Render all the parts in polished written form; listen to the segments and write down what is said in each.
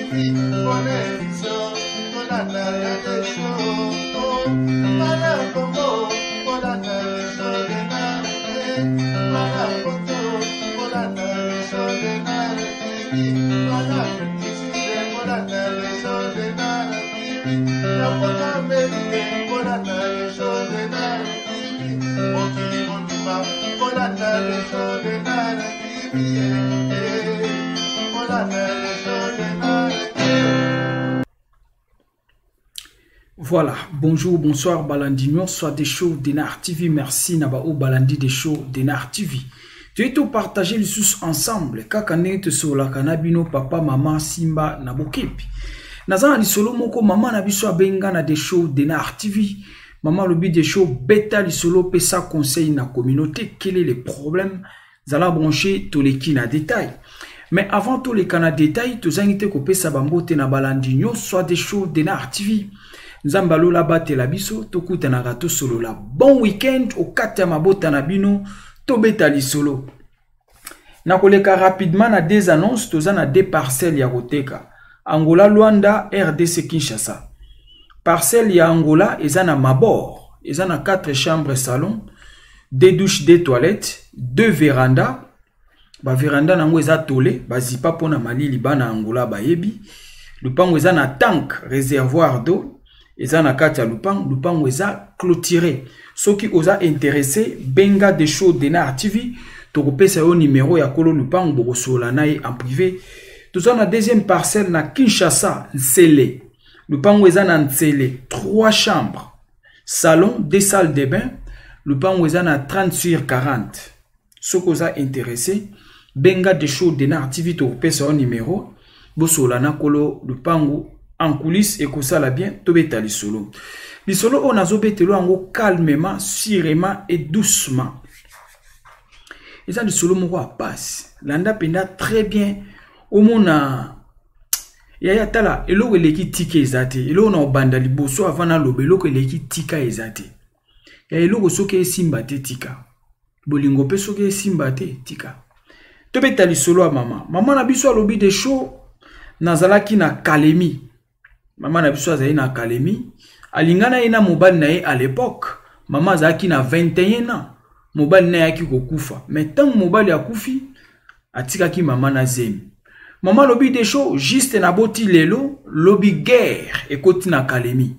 TV bonne émission kolanda ya desho bana Congo kolanda desho Denard bana poto kolanda desho Denard TV bana Afrique kolanda desho Denard TV na poto Amerique kolanda desho Denard TV mokili mobimba kolanda desho Denard TV kolanda desho Denard TV. Voilà, bonjour, bonsoir, Balandi nyonso des shows Denard TV. Merci na ba o Balandi des shows Denard TV. Tu es partager lisusu ensemble kaka ndenge tosololaka na bino papa mama Simba na bokebi. Naza na lisolo moko mama na biso abenga na des shows Denard TV. Mama alobi des shows beta lisolo pesa conseil na communauté, quel est le problème? Zala branché toleki na détail. Mais avant toleka na détail, tozangi te kopesa bambote na balandi nyonso des shows Denard TV. Nzambe alola batela biso, tokutanaka tosolola. Bon week-end okati ya mabota na bino, tobeta lisolo. Nakoleka rapidement na deux annonces, toza na deux parcelles ya koteka. Angola Luanda, RDC Kinshasa. Parcelle ya Angola eza na Mabor, eza na 4 chambres salon, 2 douches, 2 toilettes, 2 vérandas. Ba véranda nango eza tole, bazipa mpona malili bana Angola bayebi. Lupango eza na tank réservoir d'eau, eza na kati ya lupango, lupango eza clôturé. Soki oza intéressé, benga des shows Denard TV, tokopesa yo numéro ya kolo lupango bokosolola na ye en privé. Toza na deuxième parcelle na Kinshasa, Nsele. Lupango eza na Nsele, 3 chambres, salon, 2 salles de bain. Lupango eza na 30 sur 40. Soki oza intéressé, benga des shows Denard TV, tokopesa yo numéro, bosolola na kolo lupango en coulisses ekosala bien, tobeta lisolo. Lisolo oyo nazobetelo yango calmement, sûrement et doucement. Eza lisolo moko ya pasi. Landa mpenza très bien, omona yaya tala eloko eleki tika eza te. Eloko na obanda liboso avant naloba eloko eleki tika eza te. Ya eloko soki esimba te tika. Bolingo pe soki esimba te tika. Tobeta lisolo ya mama. Mama na biso alobi de show nazalaki na Kalemi. Mama na biso azali na Kalemi. Alingana ye na mobali na ye à l'époque. Mama azalaki na 21 ans. Mobali na ye ayaki kokufa. Mais ntango mobali akufi, atikaki mama na zemi. Mama alobi de show juste naboti lelo, lobi guerre ekoti na Kalemi.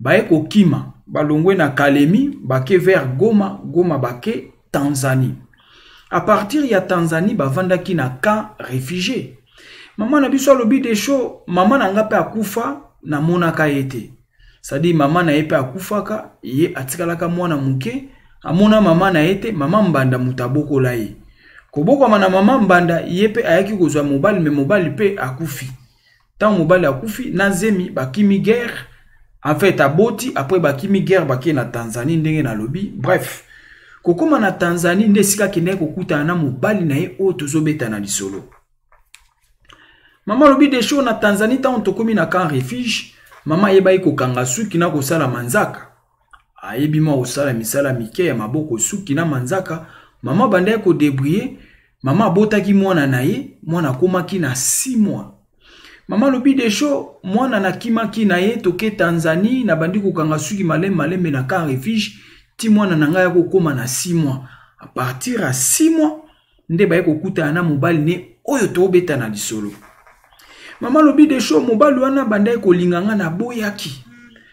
Baye kokima, balongwe na Kalemi, bake vers Goma, Goma bake Tanzanie. À partir ya Tanzanie, bavandaki na camp réfugié. Mama na biso alobi de show, mama na nga pe akufa, namonaka ye te. C'est-à-dire mama na ye pe akufaka, ye atikalaka mwana moke, amona mama na ye te, mama Mbanda moto abokola ye. Kobokwama na mama Mbanda, ye pe ayaki kozwa mobali, me mobali pe akufi. Tango mobali akufi, na zemi, bakimi guerre, en fait aboti, après bakimi guerre, bake na Tanzanie, ndenge nalobi. Bref, kokoma na Tanzanie, nde esika akendaki kokutana na mobali na ye oyo tozobeta na lisolo. Mama alobi de show na Tanzanie, tango tokomi na camp refuge, mama ayebaki kokanga suki na kosala manzaka. Ayebi mwa kosala misala mike ya maboko, suki na manzaka. Mama abandaki kodébrouiller. Mama abotaki mwana na ye, mwana akomaki na 6 mois. Mama alobi de show, mwana nakimaki na ye toke Tanzanie, nabandi kokanga suki malembe malembe na camp refuge, ti mwana na ngai akokoma na 6 mois. À partir ya 6 mois nde baye kokutana na mobali ne oyo tobeta na lisolo. Mama alobi de show, mobali wana abandaki kolinga nga, naboyaki.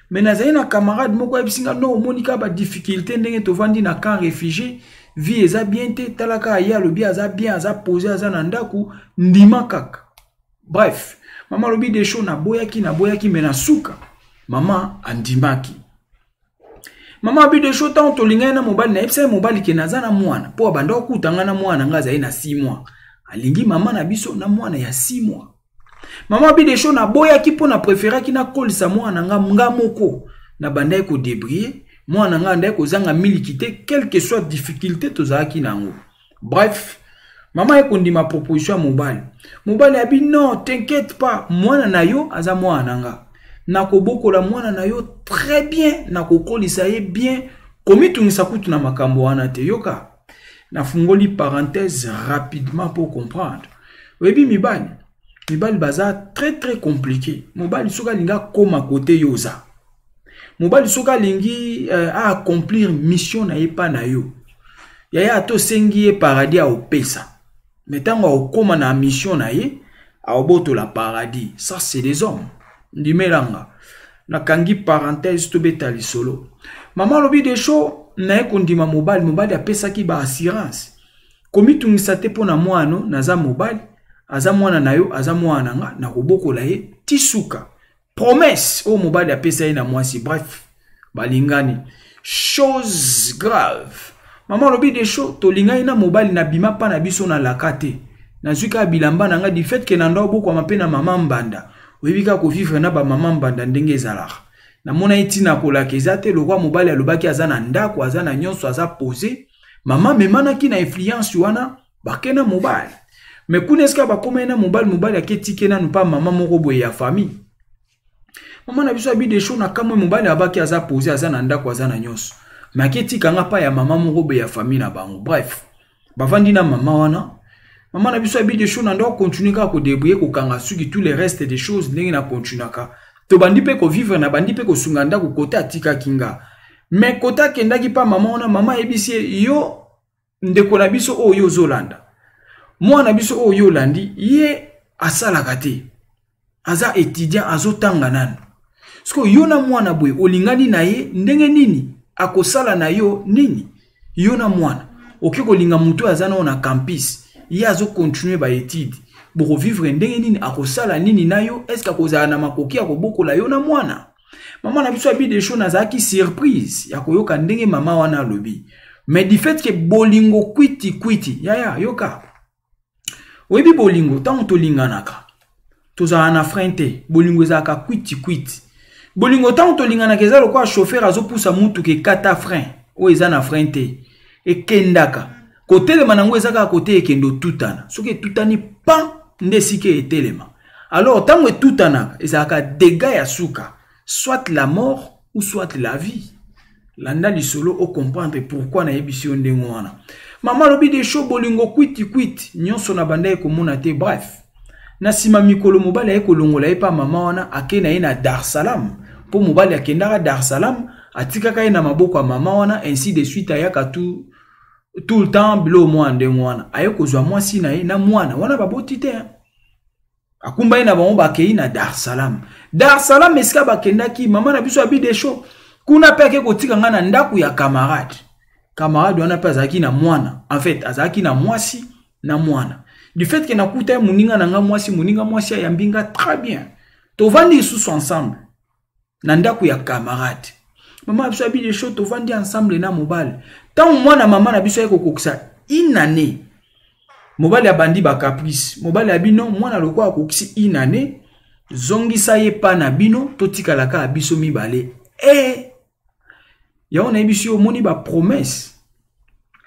Mais nazali na camarade moko ayebisi nga, non, omoni kaka ba difficulté ndenge tovandi na camp réfugié, vie eza bien te, tala kaka ye alobi aza bien, aza posé, aza na ndako, ndima kaka. Bref, mama alobi de show, naboyaki, naboyaki, mais na suka mama andimaki. Mama alobi de show, tango tolingani na mobali, nayebisa ye mobali ke naza na mwana, po abanda kokuta nga na mwana nga azali na 6 mois. Alingi mama na biso na mwana ya 6 mois. Mama alobi de show, naboyaki po na préféraki nakolisa mwana nga nga moko. Nabandaki kodébrouiller, mwana nga andaki kozanga miliki te, quelle que soit difficulté tozalaki na yango. Bref, mama aye kondima proposition ya mobali. Mobali abi non, t'inquiète pas, mwana na yo aza mwana na nga. Nakobokola mwana na yo très bien, nakokolisa ye bien, komitungisa kutu na makambo wana te. Yoka, nafungoli parenthèse rapidement pour comprendre. Oyebi mibali, Mibali baza très très compliqué. Mobali soki alingi akoma kote yo oza. Mobali soki alingi a accomplir mission na ye pa na yo. Yaya ata osengi ye paradis aopesa. Mais ntango akokoma na mission na ye, aobotola paradis. Ça c'est des hommes. Ndimelanga. Nakangi parenthèse tobeta lisolo. Mama alobi Desho naye kondima mobali, mobali apesaki ba assurance. Komitungisa te mpo na mwana, naza mobali, aza mwana na yo, aza mwana na nga, nakobokola ye ti suka. Promesse oyo mobali apesa ye na mwasi. Bref, balingani. Chose grave. Mama alobi Desho tolingani na mobali, na bima pa na biso na laka te. Nazwi kaka bilamba na nga du fait que na ndo bokwama mpe na mama mbanda. Oyebi kaka kovivre na ba mama mbanda ndenge ezalaka. Namona ye ntina kolaka eza te, lokwa mobali alobaki aza na ndako, aza na nyonso, aza posé. Mama memanaki na influence wana, bake na mobali. Mais kuna esika bakomaki na mobali, mobali aketike nanu pa mama moko boye ya famille. Mama na biso abi Desho na kamwe, mobali abaki aza posé, aza na ndako, aza na nyonso. Mais aketika nga pa ya mama moko boye ya famille na bango. Bref, bavandi na mama wana. Mama na biso abi Desho na ndako continue kaka kodébrouiller, kokanga suki, tous les restes des choses ndenge na continuaka. Tobandi mpe kovivre na bandi mpe kosunga ndako kote atikaki nga. Mais kote akendaki pa mama wana, mama ayebisi ye, yo ndeko na biso oyo ozolanda, mwana biso oyo olandi, ye asalaka te, aza étudiant, azotanga nanu. Siko yo na mwana boye olingani na ye ndenge nini? Akosala na yo nini? Yo na mwana oke kolinga moto aza nao na campus, ye azokontinue ba étude, bokovivre ndenge nini? Akosala nini na yo? Est-ce akozala na makoki ya kobokola yo na mwana? Mama na biso abi Desho nazalaki surprise ya koyoka ndenge mama wana alobi. Mais du fait que bolingo kwiti kwiti, yaya yoka. Oyebi bolingo ntango tolinganaka tozala na frein te, bolingo ezalaka kwiti kwiti. Bolingo ntango tolinganaka eza lokola chauffeur azopusa mutuka ekata frein, oyo eza na frein te, ekendaka kotelema nango eza kaka kote ekende otutana. Soki etutani pan nde esika etelema. Alors ntango etutanaka ezalaka dégâts ya suka, soit la mort ou soit la vie. Landa lisolo o comprendre pourquoi nayebisi yo ndenge wana. Mama alobi Desho bolingo kwiti kwiti nyonso na banda ekomona te. Bref, na nsima mikolo mobali aye kolongola ye pa mama wana, ake na ye na Dar Salam, mpo mobali akendaka Dar Salam, atikaka ye na maboko ya mama wana, ainsi de suite, ayaka tout le temps bilo mwa ndenge wana. Aye kozwa mwasi na ye na mwana wana baboti te. Akumba ye na bango bakei na Dar Salam. Dar Salam esika bakendaki, mama na biso abi Desho kuna pe ake kotika nga na ndako ya camarade. Camarade wana pe azalaki na mwana, en fait azalaki na mwasi na mwana. Du fait que nakuta ye moninga na nga mwasi, moninga mwasi ayambi nga très bien. Tovandi lisusu ensemble na ndako ya camarade. Mama na biso abi Desho tovandi ensemble na mobali. Tango mwana mama na biso aye kokokisa une année, mobali abandi ba caprice. Mobali abi non, mwana lokola akokisi une année, zongisa ye pa na bino, totikala kaka biso mibale. Yango nayebisi yo, omoni ba promesse.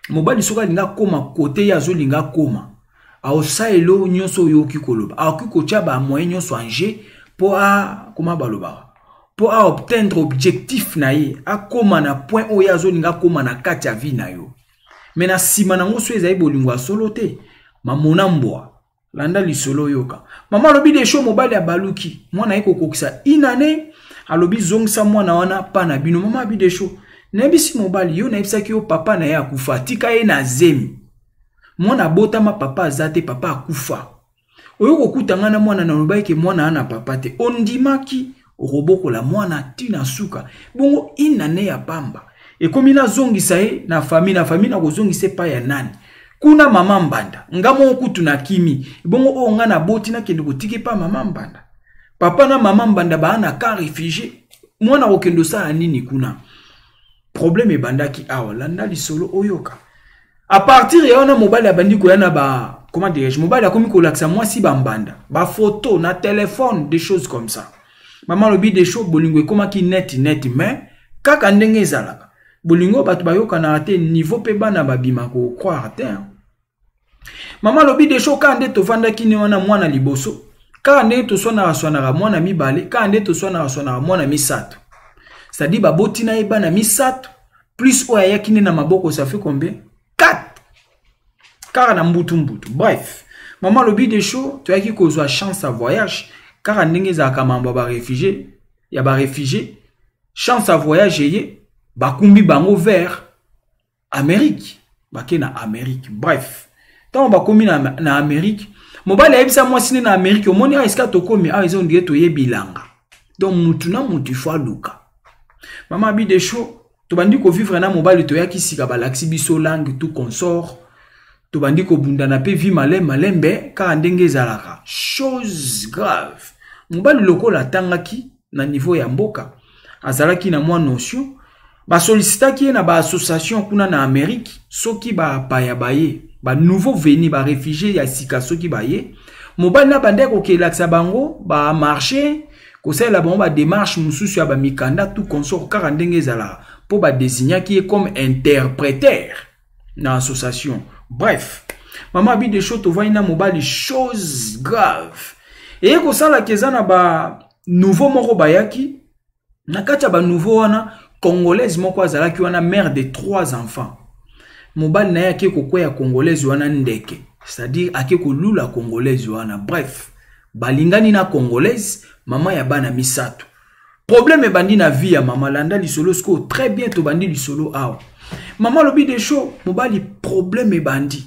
Mobali soki alingi akoma kote ye azolinga akoma, aosalelo nyonso oyo okoki koloba, akoki kotia ba moyen nyonso en jeu po a, koma balobaka, po a obteindre objectif na ye, akoma na point oyo azolinga akoma na kati ya vie na yo. Mais na nsima nango so ezali bolingo ya solo te, mamona mbwa. Landa lisolo yoka. Mama alobi Desho mobali abaluki, mwana ye kokokisa une année, alobi zongisa mwana wana pa na bino. Mama abi Desho, nayebisi mobali yo, nayebisaki yo papa na ye akufa, tika ye na zemi. Mwana abotama papa aza te, papa akufa. Oyo kokuta nga na mwana na lobaki ke mwana ana papa te. Ondimaki okobokola mwana tina suka. Bongo une année ya pamba. Ekomi nazongisa ye na famille, na famille nakozongisa epai ya nani? Kuna mama mbanda, nga moko kutu na kimi. Bongo oyo nga naboti nakende kotika epai mama mbanda. Papa na mama mbanda baa na camp réfugié. Mwana kokende osala nini kuna? Problème ebandaki awa, landa lisolo oyoka. À partir ya wana mobali abandi koya na ba, comment dirais-je, mobali akomi kolakisa mwasi ba mbanda, ba photo na téléphone, des choses comme ça. Mama alobi des choses, bolingo ekomaki net net, mais kaka ndenge ezalaka. Bolingo bato bayokanaka te, niveau pe bana babima ko croire te. Mama alobi des choses, kaka nde tovandaki ne wana mwana liboso, kaka ndenge toswanaka swanaka mwana mibale, kaka nde toswanaka swanaka mwana misato. C'est-à-dire baboti na ye bana misato, plus oyo ayaki nde na maboko, ça fait combien? 4. Kaka na mbutu mbutu. Bref, Mama alobi Desho, toyaki kozwa chance ya voyage kaka ndenge ezalaka mambo ya barefugie ya barefugie chance ya voyage eye bakumbi bango vers Amérique, bake na Amérique. Bref, ntango bakomi na, na Amérique, mobali ayebisa mwasi ne na Amérique, omoni awa esika tokomi awa eza ondire toye bilanga, donc mutu na mutu ifo aluka. Mama abi Desho, tobandi kovivre na mobali, toyaki sika, balakisi biso langue tout consort, tobandi kobundana mpe vi malembe malembe kaka ndenge ezalaka. Chose grave, mobali lokola atangaki na niveau ya mboka, azalaki na mwa notion, basolicitaki ye na baassociation kuna na Amérique, soki bapaya baye, banouveau veni, barefugie ya sika, soki baye, mobali na bandaki kokelakisa bango bamarché, kosalela bango bademarche mosusu ya bamikanda tout consort kaka ndenge ezalaka, mpo badesignaki ye comme interpréteur na association. Bref, mama abi Desho, tovandi na mobali, chose grave eye kosalaka eza na ba nouveau moko bayaki na kati ya banouveau wana, congolaise moko azalaki wana, mère de 3 enfants. Mobali na ye ake kokweya congolaise wana ndeke, c'est-à-dire ake kolula congolaise wana. Bref, balingani na congolaise, mama ya bana misato. Problème ebandi na vie ya mama. Landa lisolo sikoyo très bien, tobandi lisolo awa. Mama alobi Desho, mobali, problème ebandi,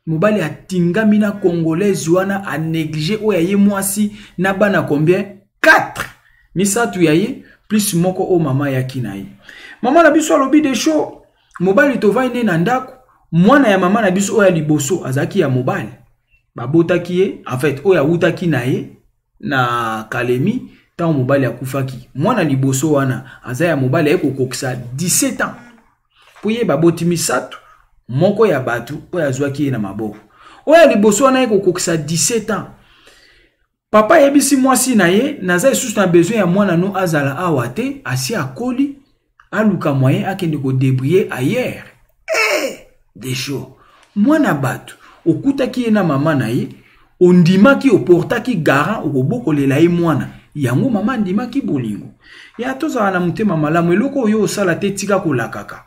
mobali atingami na congolaise wana, anéglige oyo aye mwasi na bana combien? 4, misato ya ye plus moko oyo mama ayaki na ye. Mama na biso alobi Desho, mobali tovandi nde na ndako, mwana ya mama na biso oyo ya liboso azalaki ya mobali, babotaki ye, en fait oyo awutaki na ye na Kalemi ntango mobali akufaki, mwana liboso wana aza ya mobali, aye kokokisa 17 ans, mpo ye baboti misato, moko ya bato oyo azwaki ye na maboko, oyo ya liboso wana aye kokokisa 17 ans. Papa ayebisi mwasi na ye, naza lisusu na besoin ya mwana no azala awa te, asi akoli, aluka moyen akende kodébrouiller ailleurs. Eh, Desho, mwana bato okutaki ye na mama na ye, ondimaki, oportaki garant okobokolela ye mwana yango, mama andimaki bolingo ya tozala na motema malamu. Eloko oyo osala te, tika kolakaka.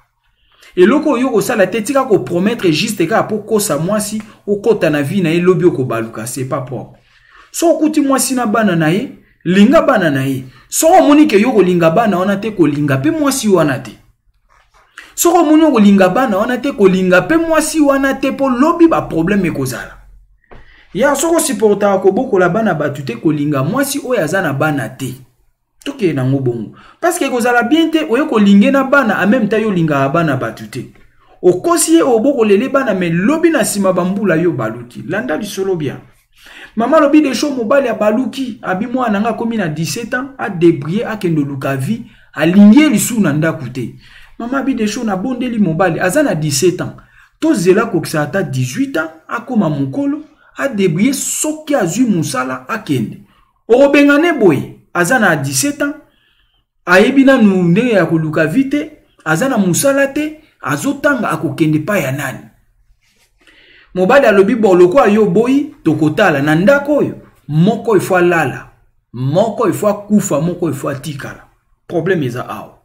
Eloko oyo kosala te, tika kopromettre juste kaka mpo kosa mwasi okɔta na vie na ye, lobi okobaluka, c'est pas propre. So okuti mwasi na bana na ye, linga bana na ye. Soki omoni ke yo kolinga bana wana te, kolinga mpe mwasi wana te. Soki omoni okolinga bana wana te, kolinga mpe mwasi wana te, mpo lobi baproblème ekozala ya. Soki osupportaka kobokola bana bato te, kolinga mwasi oyo aza na bana te. Tokende nango bongo, parce que ekozala bien te oye kolinge na bana, en même temps yo olingaka bana bato te, okosi ye obokolele bana, me lobi na nsima bambula yo baluki. Landa lisolo bien. Mama alobi Desho, mobali abaluki, abi mwana nga akomi na 17 ans, adébrouiller, akende oluka vie, alingi ye lisusu na ndako te. Mama abi Desho, nabondeli mobali, aza na 17 ans, tozela akokisa ata 18 ans, akóma mokolo, adébrouiller, soki azwi mosala akende. Okobengane boye, aza na 17 ans, ayebi nanu ndenge ya koluka vie te, aza na mosala te, azotanga, akokende pa ya nani? Mobali alobi bon, lokola yo oboyi, tokotala na ndako oyo, moko ifo alala, moko ifo akufa, moko ifo atikala. Problème eza awa.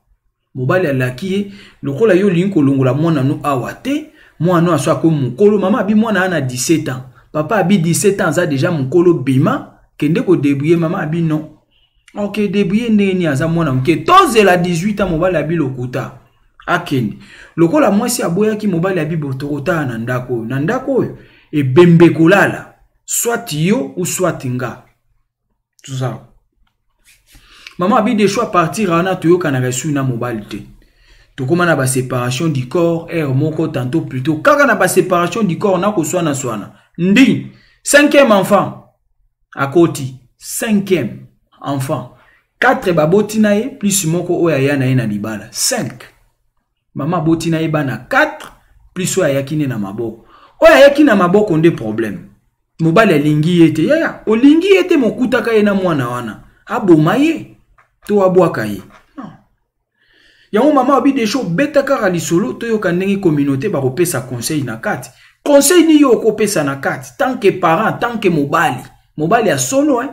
Mobali alaki ye, lokola yo olingi kolongola mwana no awa te, mwana no aso akomi mokolo. Mama abi mwana ana 17 ans, papa abi 17 ans aza deja mokolo, bima kende kodébrouiller. Mama abi non, ok, débrouiller ndenge nini? Aza mwana moke, tozela 18 ans. Mobali abi lokuta, akende. Lokola mwasi aboyaki, mobali abi bo, tokotala na ndako oyo, na ndako oyo ebembe kolala, soit yo ou soit nga. Tout mama abi Desho, à partir wana toyokanaka esu na mobali te, tokóma na baséparation du corps aire moko, tantôt plutôt kaka na baséparation du corps na koswana-swana. Ndi cinquième enfant akoti, cinquième enfant, 4 baboti na ye plus moko oyo aya na ye na libala, 5. Mama aboti na ye bana 4 plus oyo ayaki ne na maboko. Oyo ayaki na maboko nde problème, mobali alingi ye te. Yaya, olingi ye te, mokutaka ye na mwana wana, aboma ye to abwaka ye, non. Yango mama abi Desho, beta kaka lisolo, toyoka ndenge communauté bakopesa conseil na kati. Conseil nini yo okopesa na kati tant que parent, tant que mobali, mobali ya solo, hein?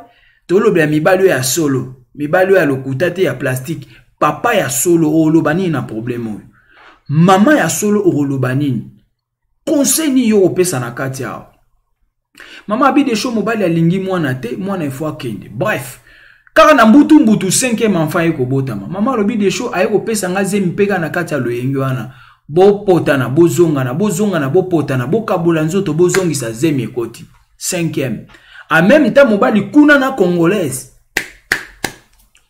Tolobela mibali oyo ya solo, mibali oyo ya lokuta te, ya plastique. Papa ya solo, oloba nini na problème oyo? Mama ya solo, okoloba nini? Conseil nini yo okopesa na kati awa? Mama abi Desho, mobali alingi mwana te, mwana efo akende. Bref, kaka na mbutu mbutu, cinquième enfant aye kobotama. Mama alobi: Desho aye kopesa nga zemi mpe kaka na kati ya loyenge wana. Bopotana, bozongana, bozongana, bopotana, bokabola nzoto, bozongisa, zemi ekoti, cinquième. En même temps, mobali kuna na Congolaise,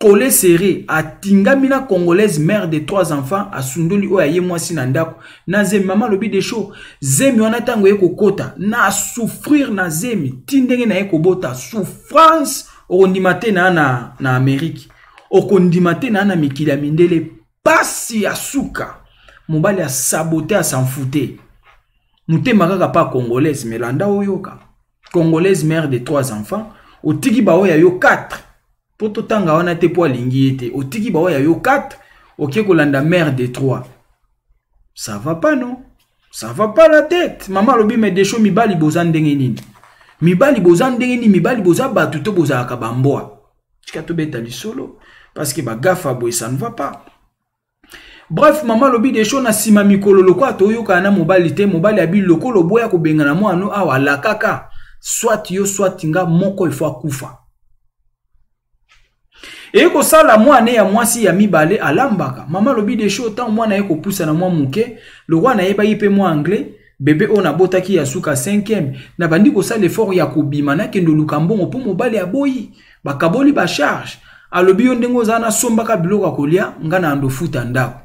collé serré, atingami na Congolaise, mère de trois enfants. Asundoli oyo aye mwasi na ndako na zemi. Mama alobi: Desho, zemi wana, ntango ye kokota, na souffrir na zemi ti ndenge na ye kobota, souffrance okondima te. Na Amérique, okondima te, na mikili ya mindele, pasi ya suka. Mobali asabote, asanfute motema kaka pa Congolaise. Melanda, oyoka, Congolaise, mère de trois enfants, otiki baoyo ya yo 4, mpo totanga wana te, mpo alingi ye te. Otiki baoyo ya yo 4, oke kolanda mère de 3. Ça va pas, non, ça va pas la tête. Mama alobi: mais Desho, mibali boza ndenge nini? Mibali boza ndenge nini? Mibali boza bato to bozalaka bambwa? Tika tobeta lisolo, parce que bagafa boye, ça ne va pas. Bref, mama alobi: Desho, na nsima mikolo, lokola toyokana na mobali te, mobali abi lokolo boya kobengana mwana awa, alakaka soit yo, soit nga, moko efo akufa. Eye kosala mwana ya mwasi ya mibale alambaka. Mama alobi: Desho, ntango mwana ye kopusana mwa moke, lokwa nayebaki mpe mwa anglais, bebe oyo nabotaki ya suka 5e, nabandi kosala effort ya kobima, nakende oluka mbongo, mpo mobali aboyi, bakaboli bacharge. Alobi: yo ndenge oza, nasombaka biloko ya kolia, nga na ando futa ndako.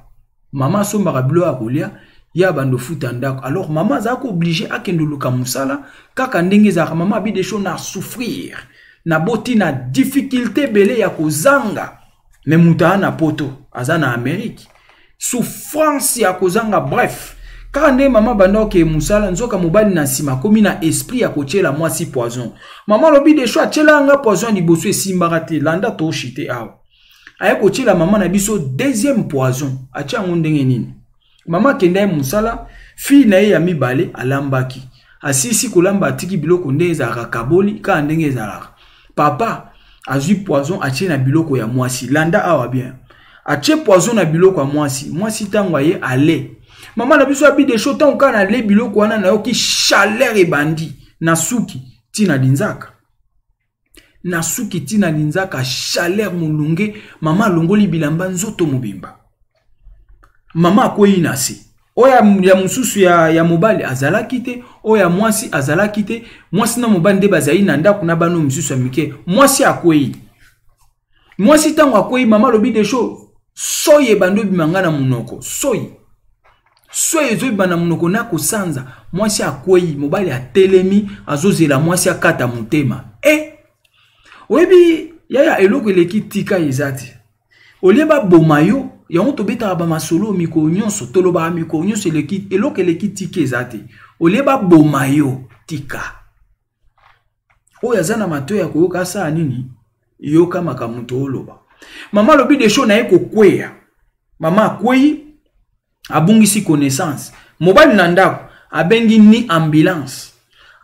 Mama asombaka biloko ya kolia, ye abanda ofuta ndako. Alors mama azalaki obligé akende oluka mosala kaka ndenge ezalaka. Mama abi: Desho, na souffrir, naboti na difficulté ebele ya kozanga, mais moto aza na Poto, aza na Amérique, souffrance ya kozanga. Bref, kaka nde mama banda okeye mosala, nzoka mobali na nsima akomi na esprit ya kotiela mwasi poison. Mama alobi: Desho, atiela nga poison liboso, esimbaka te. Landa, toshi te awa. Aye kotiela mama na biso deuxième poison. Atia yango ndenge nini? Mama akenda ye mosala, fille na ye ya mibale alambaki, asilisi kolamba, atiki biloko ndenge ezalaka, kaboli kaka ndenge ezalaka. Papa azwi poison, atie na biloko ya mwasi. Landa awa bien, atie poison na biloko ya mwasi. Mwasi ntango aye ale, mama na biso abi: Desho, ntango kaka nale biloko wana, nayoki chaleur ebandi na suki ntina linzaka, na suki ntina linzaka, chaleur molunge. Mama alongoli bilamba nzoto mobimba, mama akwei na se. Oyo ya mosusu ya mobali azalaki te, oyo ya mwasi azalaki te. Mwasi na mobali nde bazali na ndako na bano mosusu ya mike. Mwasi akwei. Mwasi ntango akwei, mama alobi: Desho, soyi ebandi obima nga na monoko, soyi, soyi ezobima na monoko na kosanza. Mwasi akwei, mobali atelemi, azozela mwasi akata motema. E oyebi yaya, eloko eleki tika eza te. Olie baboma yo, yango tobetaka bamasolo mikolo nyonso, tolobaka mikolo nyonso, eleki, eloko eleki tika eza te. Olie baboma yo, tika. Oyo aza na matoi ya koyoka, asala nini? Yoka makambo tooloba. Mama alobi: Desho, na ye kokweya. Mama akwei, abungisi connaissance. Mobali na ndako abengi ni ambulance,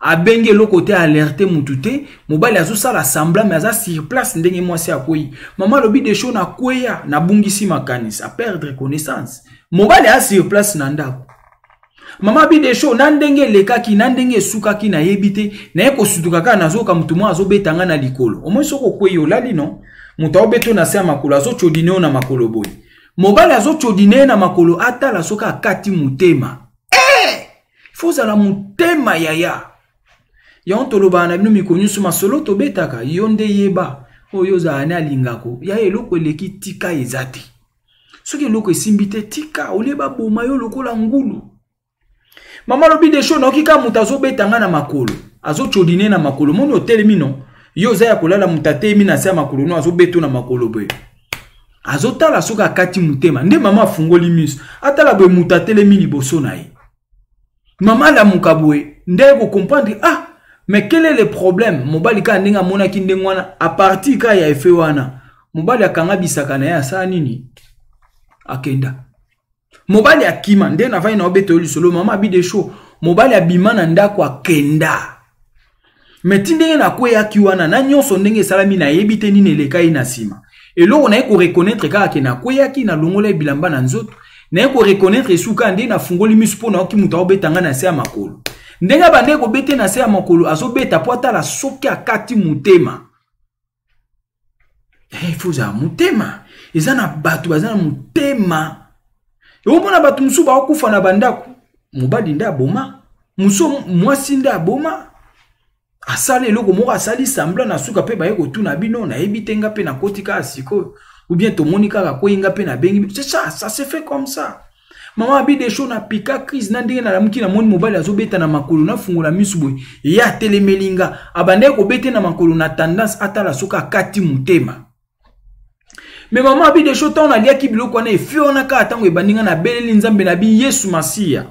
abengi eloko te, alerte mutu te. Mobali azosala semblant, mais aza sur place ndenge mwasi akwei. Mama alobi: Desho, nakweya, nabungisi makanisi, aperdre connaissance. Mobali aza sur place na ndako. Mama abi: Desho, na ndenge elekaki, na ndenge esukaki, nayebi te. Naye kosutuka kaka, nazoyoka motu moko azobeta nga na likolo. Omoi soki okwei, olali, no moto aobeta na se ya makolo, azotodine yo na makolo boye. Mobali azotodine ye na makolo, atala soki akati motema. Eh! Fo ozala motema yaya. Yango tolobaka na bino mikolo nyonso, masolo tobetaka, yo nde yeba oyo ozala ne alingako ya. Eloko eleki tika eza te. Soki eloko esimbi te, tika. Olie baboma yo lokola ngulu. Mama alobi: Desho, naoki kaka moto azobeta nga na makolo, azotodine na makolo. Moni otelemi, no yo oza ya kolala, moto atelemi na se ya makolo, no azobeta na makolo boye, azotala soki akati motema. Nde mama afungoli miso, atala boye, moto atelemi liboso na ye. Mama alamuka boye, nde aye kocomprendre: ah, mais quel est le problème? Mobali kaka ndenge amonaki ndenge wana, à partir kaka ya effet wana, mobali akanga bisaka na ye, asala nini? Akenda. Mobali akima. Nde navandi na obeta yo lisolo, mama abi: Desho, mobali abima na ndako, akenda. Mais ti ndenge nakweyaki wana, na nyonso ndenge esalami, nayebi te nini elekai na nsima. Eloko naye koreconnaître kaka ke nakweyaki, nalongola bilamba na nzoto. Naye koreconnaître esuka nde nafungoli miso, mpo nayoki moto aobeta ngai na se ya makolo. Ndenge abandaki kobete na se ya makolo, azobeta mpo atala soki akati motema. Eh, il faut ozala motema. Eza na bato baza na motema. Omona bato mosusu bakokufa na bandako, mobali nde aboma, mosusu mwasi nde aboma, asala eloko moko, asali semblant, na suka mpe baye kotuna bino, nayebi te, nga mpe nakoti kaka sikoyo, ou bien tomoni kaka kwei, nga mpe nabengi. C'est ça, ça se fait comme ça. Mama abi desho na pika crise na ndenge nalamuki, namoni mobali azobeta na makolo, nafungola misu boye, ye atelemeli nga, abandaki kobete na makolo na tendance atala soki akati motema. Me mama abi desho, ntango naliaki biloko wana, efi wana kaka ntango ebandi nga, nabeleli Nzambe na bi Yesu Masiya,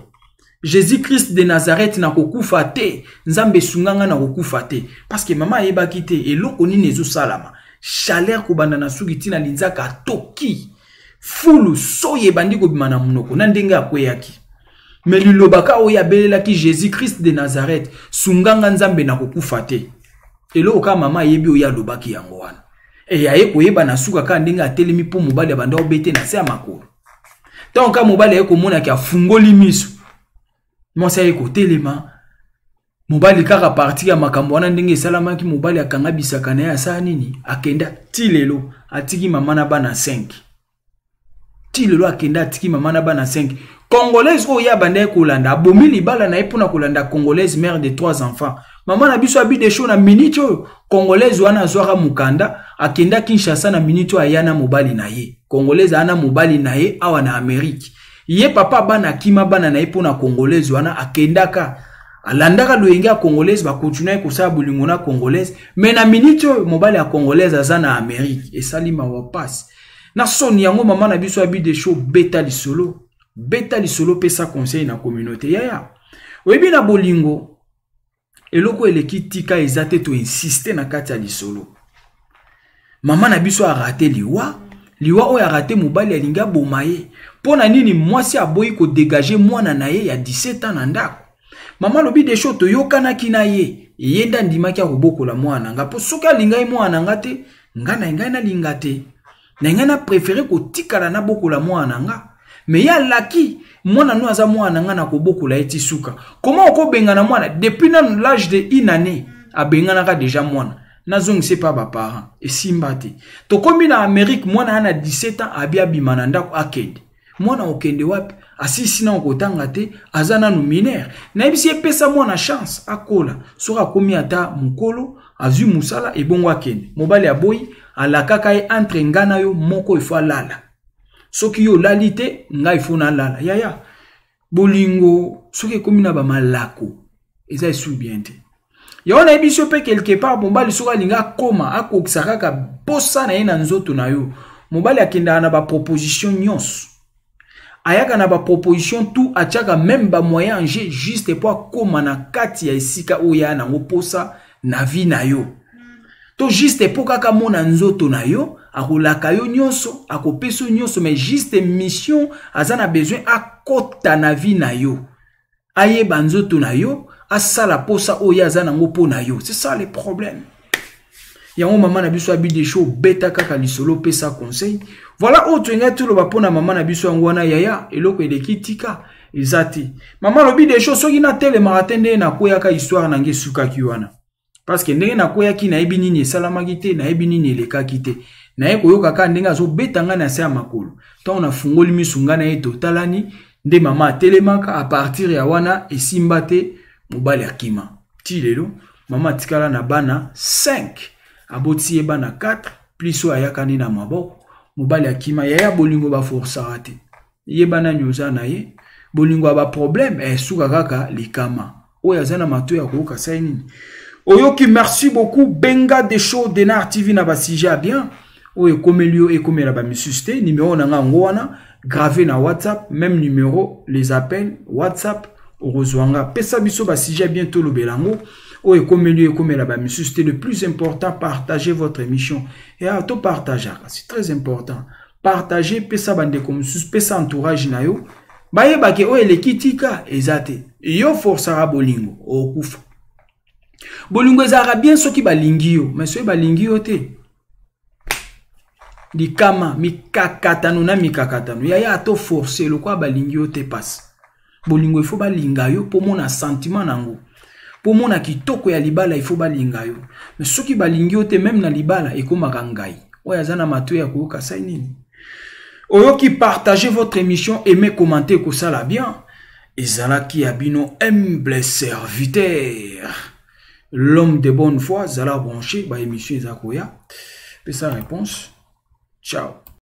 Jésus Christ de Nazareth, nakokufa te, Nzambe esunga nga, nakokufa te. Parce que mama ayebaki te eloko nini ezosalama. Chaleur kobanda na suki ntina linzaka, atoki fulu, soyi ebandi kobima na monoko na ndenge akweyaki. Me liloba ka oyo abelelaki, Jésus Christ de Nazareth, sunganga Nzambe, nakokufa te. Eloko kaka mama ayebi oyo alobaki yango wana. E aye koyeba na suka kaka ndenge atelemi mpo mobali abanda obete na se ya makolo. Ntango kaka mobali aye komonaki, afungoli miso, mwasi aye kotelema, mobali kaka parti ya makambo wana ndenge esalamaki, mobali akanga bisaka na ye, asala nini, akenda. Ti lelo atiki mama na bana 5. Ti lelo akenda, atiki mama na bana 5. Congolaise oyo ye abandaki kolanda, abomi libala na ye mpona kolanda Congolaise, mère de 3 enfants. Mama na biso abi de show, na minute oyo Congolaise wana azwaka mokanda, akenda Kinshasa. Na minute oyo aya na mobali na ye. Congolaise aya na mobali na ye awa na Amerike. Ye papa bana akima bana na ye mpona Congolaise wana, akendaka, alandaka loyenge ya Congolaise, bakontinuaki kosala bolingo na Congolaise. Me na minute oyo mobali ya Congolaise aza na Amerike. Esali mawa, pasi na soni. Yango mama na biso abi de show, beta lisolo, beta lisolo, pesa conseil na communauté. Yaya, oyebi na bolingo eloko eleki tika eza te. Toinsiste na kati ya lisolo, mama na biso arate liwa, liwa oyo arate, mobali alingi aboma ye. Mpo na nini? Mwasi aboyi kodégage mwana na ye ya 17 ans na ndako. Mama alobi desho, toyokanaki na ye, ye nde andimaki akobokola mwana na nga, mpo soki alingai mwana na nga te, nga na ngai nalinga te, na ngai na préféré kotikala nabokola mwana na nga. Me ye alaki, mwana no aza mwana na ngai, na kobokola ye ti suka. Koma okobengana mwana depuis nanu l'âge de une année, abenganaka déjà mwana, nazongisa epa baparent, esimba te. Tokomi na Amérique, mwana ya na 17 ans, abi abima na ndako, akende. Mwana okende wapi? Asisi nano kotanga te, aza nanu mineur. Nayebisi ye, pesa mwana chance akola, soki akomi ata mokolo, azwi mosala, ebongo akende. Mobali aboyi, alakaka ye, entre nga na yo, moko ifo alala. Soki yo olali te, ngai ifo nalala. Yaya, bolingo soki ekomi na bamalako, eza esu bien te. Yango nayebi so mpe quelque part, mobali soki alingi akoma akokisa kaka posa na ye na nzoto na yo, mobali akendaka na baproposition nyonso, ayaka na baproposition tout, atiaka meme bamoyen en jeu juste mpo akóma na kati ya esika oyo ya nango posa na vie na yo, to juste mpo kaka mona nzoto na yo. Akolaka yo nyonso, akopesa yo nyonso, mais juste mission aza na besoin akɔta na vie na yo, ayeba nzoto na yo, asala posa oyo aza nango mpo na yo. C'est ça le problème. Yango mama na biso abi desho, beta kaka lisolo, pesa conseil. Voilà oyo tolingai toloba mpo na mama na biso yango wana. Yaya, eloko eleki tika eza te. Mama alobi desho, soki natelemaka te ndenge nakweyaka, histoire na nge esukaki wana, parce que ndenge nakweyaki, nayebi nini esalamaki te, nayebi nini elekaki te. Naye koyoka kaka ndenge azobeta ngai na se ya makolo. Ntango nafungoli misu, ngai na ye totalani, nde mama atelemaka. A partir ya wana esimba te, mobali akima. Ti lelo mama atikala na bana 5, aboti ye bana 4 plus oyo ayakani na maboko. Mobali akima. Yaya, bolingo baforsaka te. Yeba nani oza na ye. Bolingo ya baproblème esuka kaka likama. Oyo aza na matoi ya koyoka, sai nini oyoki. Merci beaucoup. Benga de show Denar TV na basujet ya bien oyo ekomeli yo, ekomela bamisusu te. Numero na nga yango wana, grave na WhatsApp, même numéro, les appels WhatsApp, okozwa nga. Pesa biso basujet bien, tolobela yango. Oyo ekomeli yo, ekomela bamisusu te. Le plus important, partagez votre émission. Ya topartageaka, c'est très important. Partage, pesa bandeko mosusu, pesa entourage na yo, bayebake oyo eleki tika eza te. Yo forsaka bolingo, okufa. Bolingo ezalaka bien soki balingi yo, mais soki balingi yo te, likama, mikakatano na mikakatano. Yaya, ato force lokola balingi yo te, pasi. Bolingo il faut balinga yo mpo mona sentiment nango, mpo mona kitoko ya libala, il faut balinga yo. Mais soki balingi yo te, même na libala ekomaka ngai. Oyo aza na matoi ya koyoka, sai nini oyoki? Partagez votre émission, aimez, commentez, kosala bien. Ezalaki ya bino humble serviteur, l'homme de bonne foi. Zala branché, ba émission eza koya. Pesa réponse. Ciao.